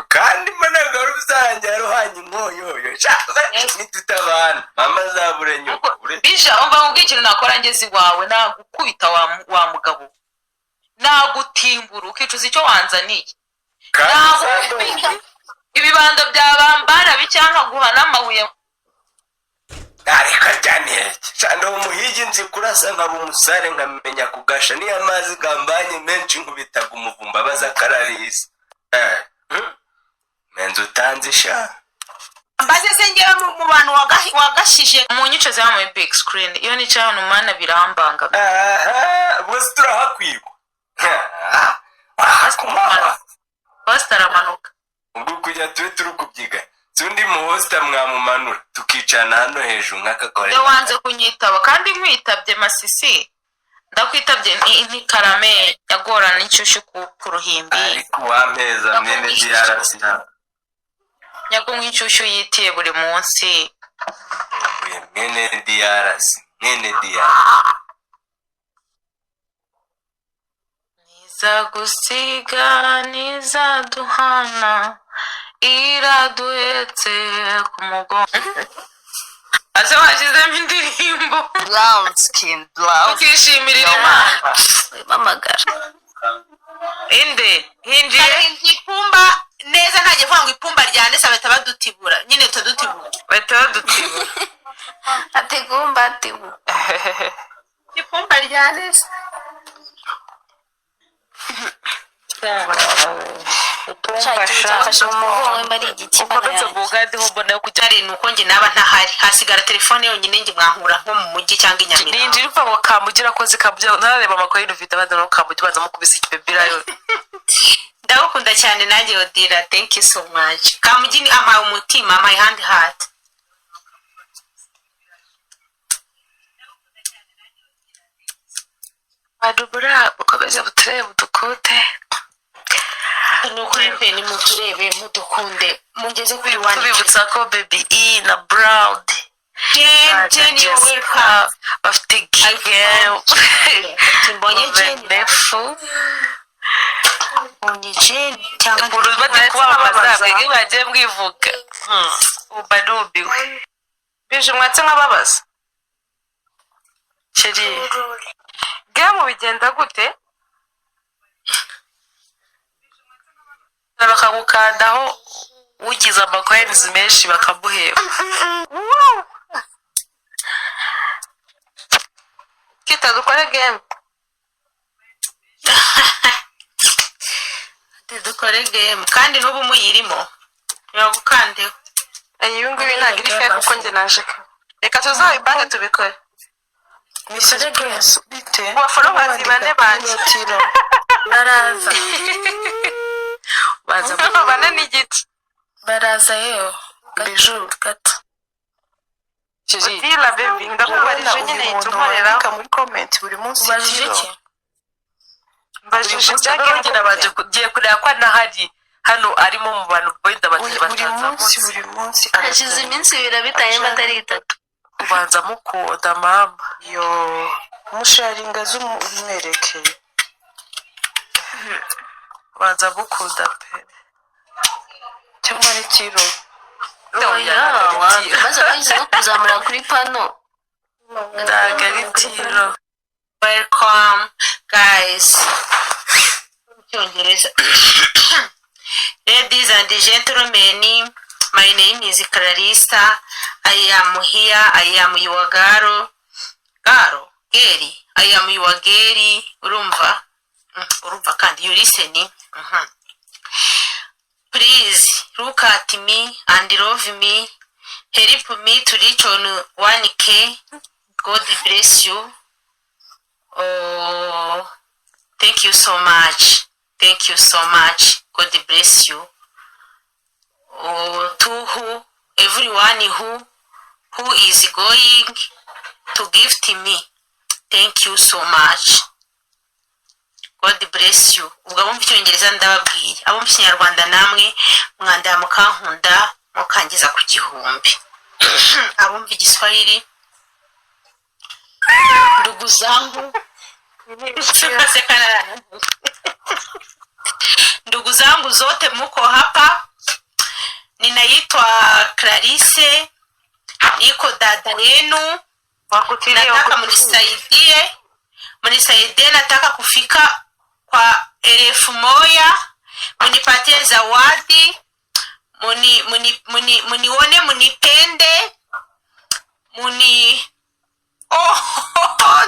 Kandi mbona rusange ruhanye inkoyoyo. Nitutabana mama azabure nyoko. Bisha, umva nkubwire ikintu nakora ngeze iwawe. Nagukubita wa mugabo, nagutimbura ukicuza icyo wanzaniye. Kandi Nagukubita ibibando bya bambara bicyanga guha n'amabuye. Ariko cyane cyane umuhigi, nzi kurasa nkaba umusare, nkamenya kugasha. Niyo amazi gambanye menshi nkubitaga umuvumba baza kararisa. Menzi utanze sha. Mbaze se ngewe mu bantu wagashije. Mu nyico ziba muri big screen, iyo nicaye hano mana birambanga. Aha bose turahakwirwa. Wahakumara. Pastor aramanuka. Ubwo kujya tube turi kubyiga, si undi muhosita mwamumanura tukicana hano hejuru nk'akakore. Iyo wanze kunyitaba kandi nkwitabye, Masisi, ndakwitabye ni karame yagorana inshyushyu ku ruhimbi. Ariko wampeza mwene DRC. Nyagunywa inshyushyu yitiye buri munsi. Mwene DRC, mwene DRC. Nizagusiga, nizaduhana, iraduhetse ku mugongo. Ase washyizemo indirimbo. Brown skin, brown. Tukishimirira Imana. Wimamagara. Inde hinjiye. Karenzi ipumba neza, ntajya avuga ngo ipumba ryanditse bahita badutibura nyine, tutadutibura. Bahita badutibura. Ati gumba ati bu. Ipumba ryanditse. Cyafashe mu mugongo mba ari igiki. Ukomeze bugande ho mbona yo kujya. Ari nuko njye naba ntahari, hasigara telefone yonyine, njye mwankura nko mu mujyi cyangwa i Nyamirambo. Ninjira uva ngo Kamugira akoze Kamugira ntarareba amakoyini ufite abandi no Kamugira banza mukubise ikibebira yo. Ndagukunda cyane nanjye Odira, thank you so much. Kamugini ampaye umutima, ampaye hand heart. Badubura bukomeze buturebe budukunde. Ni ukuri pe, nimuturebe mudukunde mugeze kuri one. Tubibutsa ko Baby E na Brown Jen, Jen, you're welcome. bafite gige. Mbonye Jen. Nefu. Mbonye Jen cyangwa Ukuntu bari kubamamaza mwebwe mwagiye mwivuga uba numiwe. Bije mwatse nkababaza. Chérie. Game bigenda gute? Bakagukandaho ugize amakoyinizi menshi bakamuheba. Kita dukore game. Dukore game kandi n'ubu muyirimo ntibagukandeho. Ibi ngibi ntabwo iri fair kuko njye naje kare. Reka tuzabipange tubikore. Mrs. Prince, bite? Ubu followers bane banjye. Tiro. Baraza. Baza. Bane n'igice. Baraza yewe. Bijou. Gato. Chérie. Odila baby, ndakubarije Urabona nyine uyu yita muntu unkoreraho. wandika muri comment buri munsi? Ubajije Tiro. iki? Mbajije Uyu ibya munsi game. nongera nabanje ngiye kureba ko anahari hano arimo mu bantu wenda Buri buri munsi, batazamutse. buri munsi. Hashize iminsi ibiri abitayemo atari itatu. Ubanza mukunda mama. Yo musharinga z'umwereke. Ubanza mukunda pe. Cyangwa ni Tiro? Oya, maze bahise no kuzamura kuri pano. Ntabwo ari Tiro. Welcome guys. Icyongereza. Ladies and gentlemen, my name is Clarissa. I am here. I am your girl. Girl, girl. I am your girl. Urumva? Urumva kandi you listen. Please look at me and love me. Help me to reach on 1K. God bless you. Oh, thank you so much. Thank you so much. God bless you. Oh, to who, everyone who is going to gift me. Thank you so much. God bless you. Ubwo abumva icyongereza ndababwiye, abumva ikinyarwanda namwe mwandaya mukankunda mukangiza ku 1000. Abumva igiswahili, ndugu zangu, ndugu zangu zote muko hapa. Ninaitwa Clarisse, niko dada yenu. Wakutilie. Nataka mnisaidie, mnisaidie, nataka kufika kwa 1000, munipatie zawadi, muni, muni, muni, munione, munipende, muni. Oh,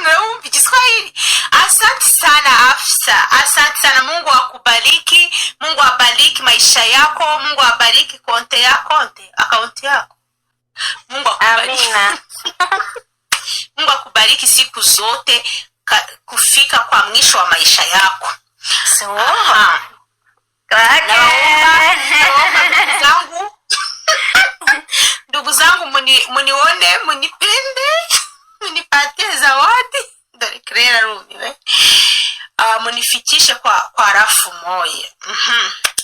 naumbi Kiswahili. Asante sana afisa, asante sana. Mungu akubariki, Mungu abariki maisha yako, Mungu abariki konte ya konte akaunti yako. Mungu akubariki. Amina. Mungu akubariki siku zote kufika kwa mwisho wa maisha yako. Siwumva. Aha. Naomba ndugu zangu, ndugu zangu munione, munipende, munipatie zawadi. Dore Claire arumiwe. Munifikishe kwa rafu moya.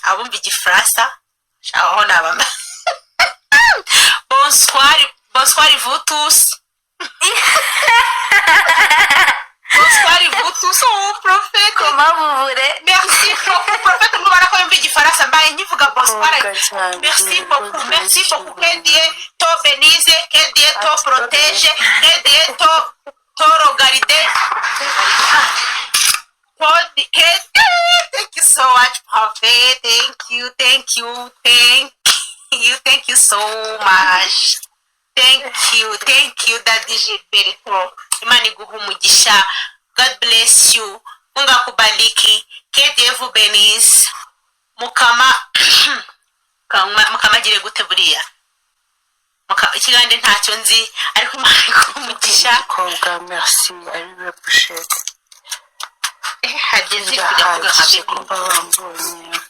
Abumva Igifaransa aho nabamba. Bonsoir, bonsoir vous tous. Bonsoir vous tous. Oh, prophète. Comment vous voulez? Merci beaucoup, prophète. Mubara ko yumva Igifaransa mbaye nkivuga bonsoir. Koga cyane. Merci beaucoup, merci beaucoup. Que Dieu te bénisse, que Dieu te protège, que Dieu te regarde. Thank you so much, Prophet. Thank you, thank you, thank you, thank you so much. Thank you, thank you, Daddy Gilberto. Imana iguhe umugisha. God bless you. Mungu akubariki. Que Dieu vous bénisse. Mukama mukama agire gute buriya? Ikigande ntacyo nzi, ariko Imana iguhe umugisha. Mukobwa, merci, I really appreciate. Hageze kujya kuvuga nka Birahagije Bible. kuba wambonye.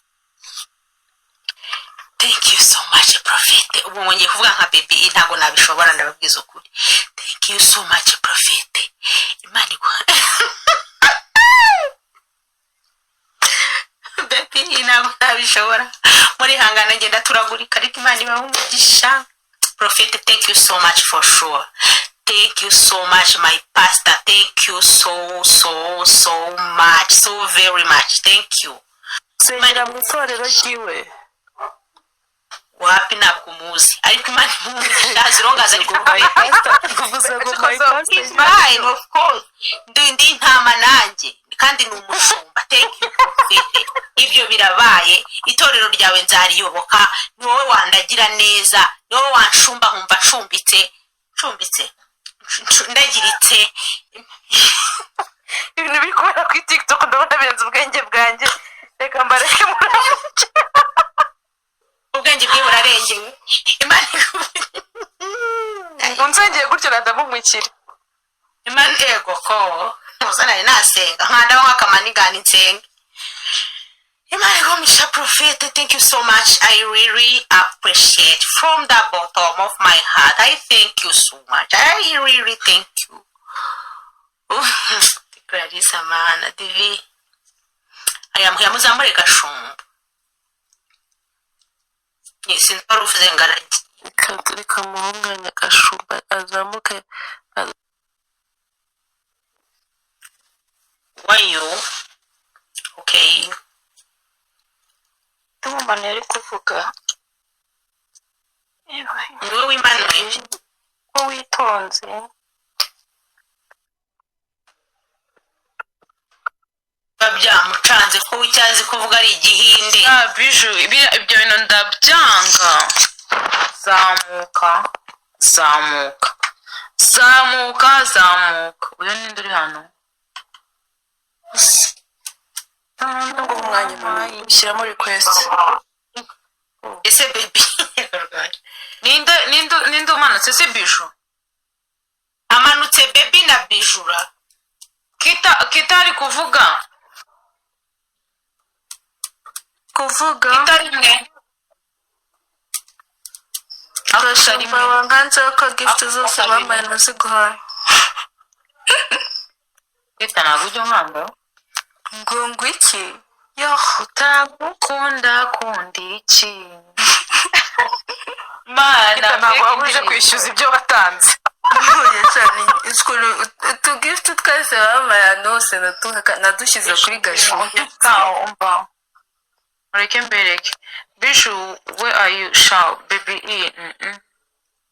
Thank you so much, Prophet. Ubu ngiye kuvuga nka baby, ntabwo nabishobora, ndababwiza ukuri. Thank you so much, Prophet. Imana iguha. Baby, ntabwo nabishobora. Muri hangana ngenda turagurika, ariko Imana ibahe umugisha. Prophet, thank you so much for sure. Thank you so much, my pastor. Thank you so, so, so much. So very much. Thank you. Nsengera mu itorero ryiwe. Wapi, ntabwo umuzi, ariko Imana imugisha zirongaza. Ngo my pastor, uvuze ngo my pastor. He's mine, of course. Ndi intama nanjye kandi ni umushumba. Thank you, Prophet. Ibyo birabaye, itorero ryawe nzariyoboka. Ni wowe wandagira neza, ni wowe wanshumba nkumva nshumbitse, nshumbitse, ndagiritse. Ibintu biri kubera kuri TikTok ndabona birenze ubwenge bwanjye, reka mbareke muramuke. Ubwenge bwe burarengewe. Imana Unsengeye gutyo ndamumwikira. Imana yego ko muza nari nasenga nkandaho nk'akamanigani nsenga. Imana igumisha, Prophet. Thank you so much. I really appreciate from the bottom of my heart. I thank you so much. I really thank you. Clarissa mana divi aya muzamure gashumba. Sinzi wari uvuze ngo arajye. Reka muhe umwanya Gashumba azamuke. Wayo, okay. Ndumva yari kuvuga. Yewe, Niwe wimanuye. ko witonze. Biba byamucanze ko icyo azi kuvuga ari Igihinde. Ah, biju ibyo bintu ndabyanga. Zamuka, zamuka, zamuka, zamuka. Uyu ninde uri hano? Ngo umwanya munini ushyiramo request. Ese baby? Ninde, ninde, ninde umanutse? Si Biju? Amanutse baby na Bijura. Kita, kita ari kuvuga. Kuvuga. Kita rimwe. Gashumba wanganzeho ko gift zose bampaye naziguhaye. Kita ntabwo ujya umwanga. Ngo iki? Yo. Utagukunda kunda iki mana? Ntabwo waba uje kwishyuza ibyo watanze. Mpuye cyane ukuntu utugift twese bampaye ahantu hose nadushyize kuri Gashumba. Umva, mureke mbereke. Bishu, where are you? Sha baby e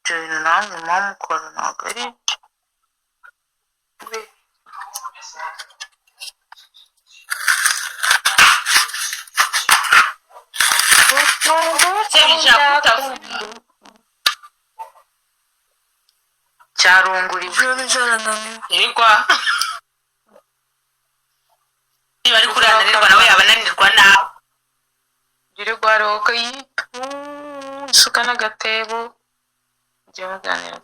Ibyo bintu namwe muba mukora ntabwo ari byo. Serija kutavuga. Cyarunguriwe. Ejo arananiwe. Yirirwa. Niba ari kurananirwa nawe yaba ananirwa nawe. Yirirwa aroga isuka n'agatebo. Mujye muganira.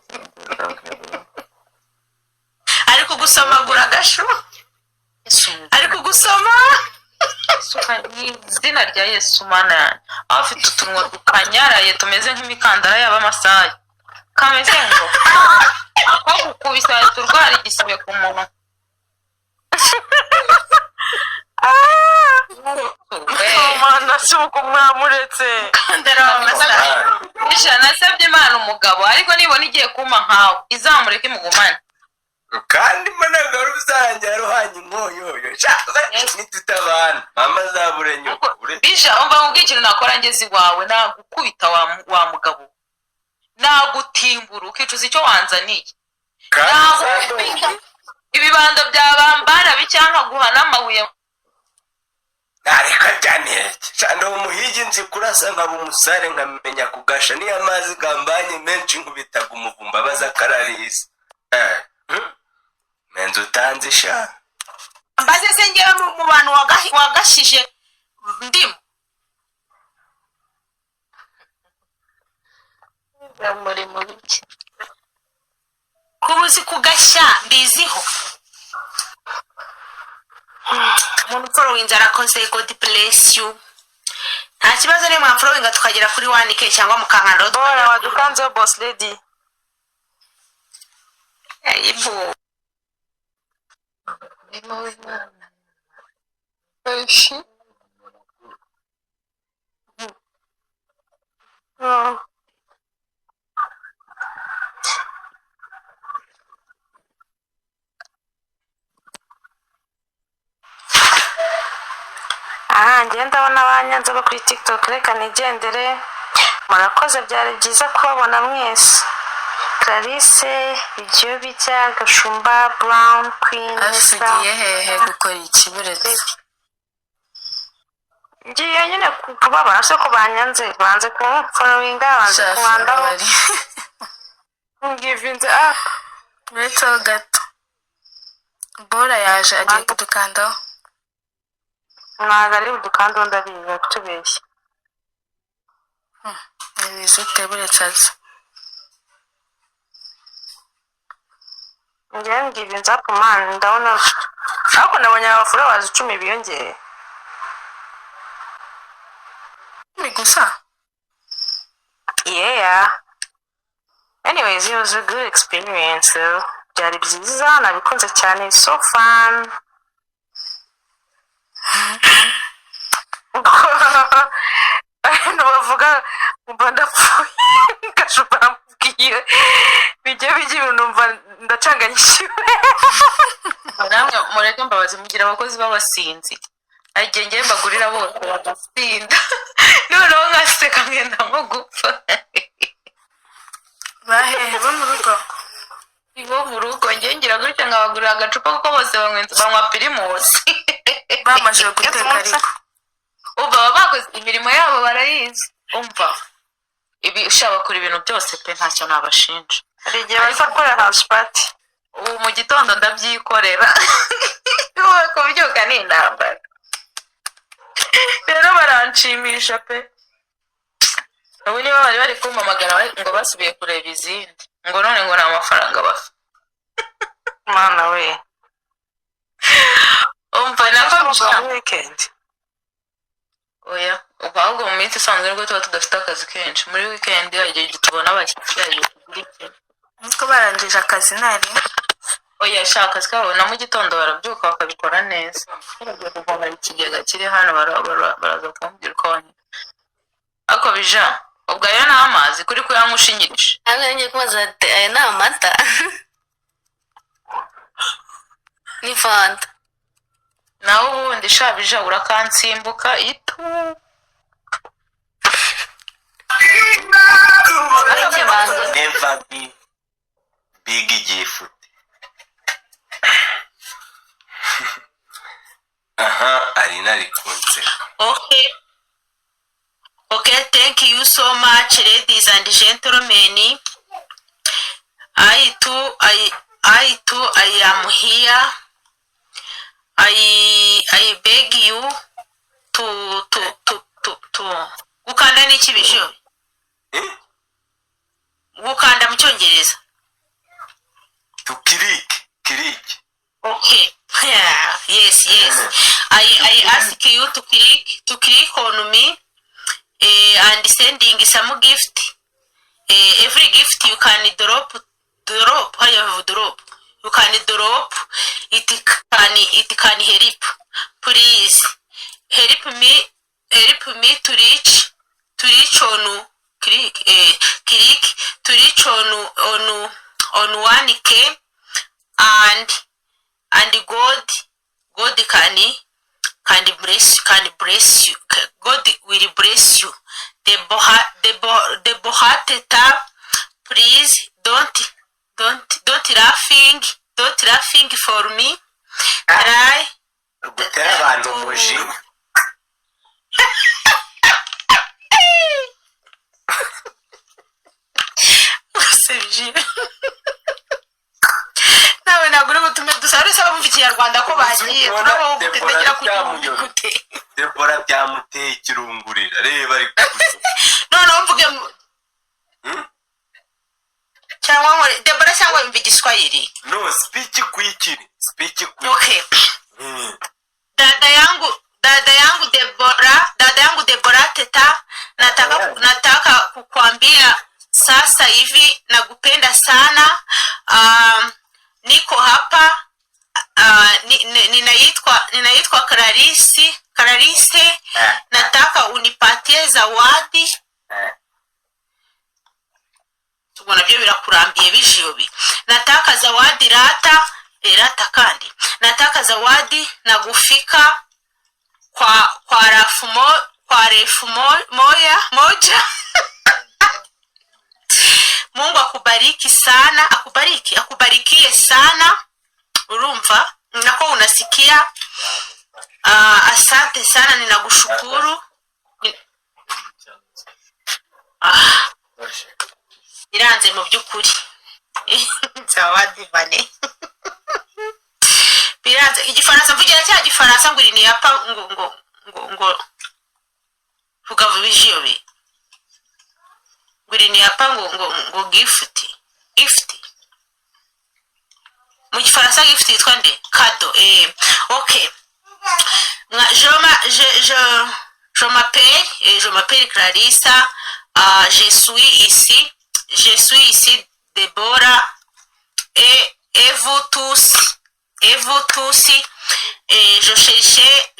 Ari kugusomagura agashu. Ari kugusoma. Isuka ni izina rya Yesu mana yanjye. Aho afite utunwa dukanyaraye tumeze nk'imikandara y'abamasayi. Kameze ngo akagukubise ahita urwara igisebe ku munwa. Mana si uko mwamuretse. Kandara w'amasaha. Ijana nasabye Imana umugabo ariko nibona igiye kumpa nkawe izamureke imugumane. Kandi mbona gahoro uzarangira ruhanye inkoyoyo. Sha, nitutabana mama azabure nyoko ure. Bisha umva nkubwire ikintu nakora ngeze iwawe nagukubita wa mugabo nagutimbura ukicuza icyo wanzaniye. Kandi Nagukubita ibibando bya bambara bicyanka guha n'amabuye. Nareka byanireke. Sha, ndi umuhigi nzi kurasa nkaba umusare nkamenya kugasha niyo amazi gambanye menshi nkubitaga umuvumba baza akararisa. Eh, Menzi utanze sha. Mbaze se ngewe mu bantu wagashije ndimo. Muri mu biki? Kuba uzi kugashya mbiziho. Umuntu uforowinze arakoze, God bless you. Nta kibazo niyo mwamforowinga tukagera kuri 1K cyangwa mukankanda. Bora wadukanzeho boss lady. Ayibu. Umurima w'Imana. Aha njye ndabona abanyanza bo kuri TikTok, reka nigendere. Murakoze, byari byiza kubabona mwese. Clarisse, ibyo bijya Gashumba, Brown Queen. Hafi ugiye hehe gukora iki buretse? Ngiye nyine kubabona se ko banyanze, banze kumforowinga, banze Shafi kubandaho. bari. Ngivinze up. Uretse ho gato. Bora yaje agiye kudukandaho. Ntabwo ari budukande, undi abizi kutubeshya. Ntibizi ute buretse aza. Ngewe ngivinze up man, ndabona ariko nabonye abaforowazi 10 biyongeye. Ni gusa. Yeah. Anyways, it was a good experience though. Byari byiza, nabikunze cyane, it's so fun. Abantu bavuga umva ndapfuye, Gashumba aramubwiye bijya bijya ibintu numva ndacanganyishiwe. Namwe mureke mbabazi mugira abakozi b'abasinzi. Hari igihe ngewe mbagurira bose bagasinda noneho nkaseka nkenda nko gupfa. Bahehe bo mu rugo. Bo mu rugo ngewe ngira gutya nkabagurira agacupa kuko bose banywa pirimusi. Bamaze guteka ariko. Umva baba bakoze imirimo yabo barayizi. Umva ibi ushaka bakora ibintu byose pe, ntacyo nabashinja. Hari igihe baza gukora house party. Ubu mu gitondo ndabyikorera. Wowe kubyuka ni intambara. Rero baranshimisha pe. Ubu niba bari bari kumpamagara ngo basubiye kureba izindi ngo none ngo nta mafaranga bafite. Mana we. Umva nako Muri weekend. Oya, ubwo ahubwo mu minsi isanzwe nibwo tuba tudafite akazi kenshi. Muri weekend hari igihe tubona abashyitsi, hari igihe tugira iki. Nitwo barangije akazi ntari. Oya sha, akazi kabo na mu gitondo barabyuka bakabikora neza. Bagiye kuvomera ikigega kiri hano, baraza kumbwira uko banywa. Ariko bija ubwo ayo ni amazi kuri kuyanywa ushinyirije. Ntabwo ngiye kubaza ati aya ni amata? Ni fanta. Nawe ubundi sha bija urakansimbuka itu. Hug, big gift. Aha, Arina ari kunseka. Okay. Okay, thank you so much, ladies and gentlemen. I too, I am here. I beg you to gukanda ni iki, Bisho? Eh? Gukanda mu Cyongereza. To click, click. Okay. Yeah, yes. I ask you to click on me and sending some gift. Every gift you can drop, how you have drop. You can drop. It can help. Please help me to reach on click to reach on 1K and God can bless you. God will bless you. The bohateta, please don't laughing for me. Try Gutera abantu umujinya. Usibye nawe, ntabwo uri butume dusa ariko abumva Ikinyarwanda ko bagiye turabaho gute? Ndagera ku gihumbi gute? Debora byamuteye ikirungurira, reba ari kugusa. Noneho mvuge cyangwa nkore Debora cyangwa yumva Igiswahili? No, speak quickly, speak quickly. Okay. Dada yangu Debora, dada yangu Debora Teta, nataka kukwambia sasa hivi nakupenda sana. Niko hapa, ninaitwa Clarisse, Clarisse. Nataka unipatie zawadi. Ubwo nabyo birakurambiye, bijiyobi. Nataka zawadi rata, rata kandi nataka zawadi na gufika kwa rafu kwa refu moya moja. Mungu akubariki sana, akubariki, akubarikie sana. Urumva nako unasikia. Asante sana, ninakushukuru. Iranze mu by'ukuri zawadi vane biranze. Igifaransa mvugira cya Gifaransa ngo iri niyapa ngo vuga vuba ijiyobe ngo iri niyapa ngo gift mu Gifaransa, gift yitwa nde? Cadeau, eh. Okay. Je m'appelle je m'appelle Clarissa. Je suis ici, je suis ici Deborah et vous tous et vous tous et je cherchais